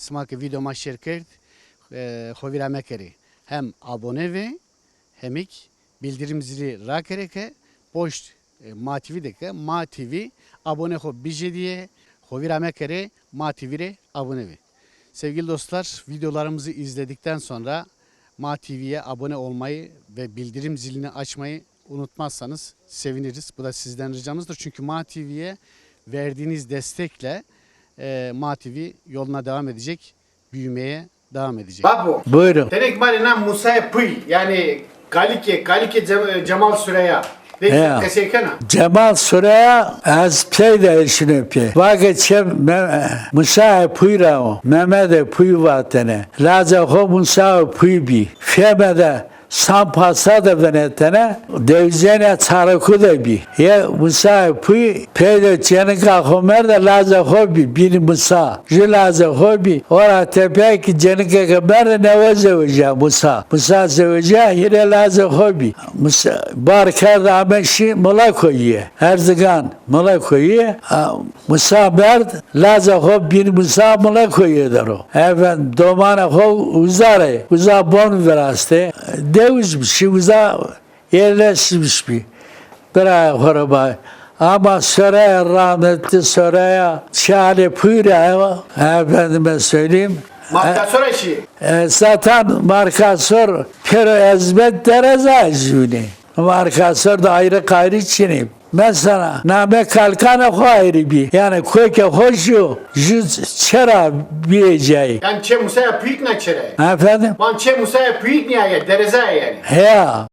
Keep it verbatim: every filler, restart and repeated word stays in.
Sima ke vîdeo ma şêr kerd, e, xo vîra mekerê. Hem abone vê, hemîk bildirim zili rakerê ke poşt, e, Ma T V de ke Ma T V abone xo bijêdîyê, xo vîra mekerê, Ma T V rê abone vê. Sevgili dostlar, videolarımızı izledikten sonra Ma T V'ye abone olmayı ve bildirim zilini açmayı unutmazsanız seviniriz. Bu da sizden ricamızdır. Çünkü Ma T V'ye verdiğiniz destekle, e, Ma T V yoluna devam edecek, büyümeye devam edecek. Babo. Buyurun. Tenêk ma rê na Musayê Puy, yani Kalikê, Kalikê Cem-, Cemal Süreya. He. Qesey kena. Cemal Süreya ez pey de şinê pê. Vake çê Me-, Musayê Puy ra o. Mehmedê Puy vatene. Lacê xo Musayê Puy bî. Feme de San Pasa de vinetene, dewizênê Çareku de bî. Yê Musayê Puy pey de cenika xo merde, lacê xo bî, bîn Musa. Ju lacê xo bî. Ora tepeyê ki cenikêke merde, newe zewejîya Musa. Musa zewejîya, hîrê lacê xo bî. Musa bar kerd ame şî Milekoyîye. Erzigan, Milekoyîye. A, Musa merd, lacê xo bîn Musa Milekoyîye der o. Efendim, domanê xo uza rê, uza bon virastê. Dewiz bî, şî uza yerleşmiş bî. Birayê xo rê bay. Ama Soraya, rahmetli Soraya, Çalê Puy ra, efendime söyleyeyim. Markasora şî? E, zaten Markasor pêro ezmet dereza jûnê. Markasor da ayrı gayrı çinî. Mesela namê kalkanê xo ayrı bî. Yani kokê xo ju, ju çera bîyê cayî. Yani çê Musaya Puyik na çera? Efendim? Man çê Musaya Puyik nîya ya, dereza ya yani. Heya.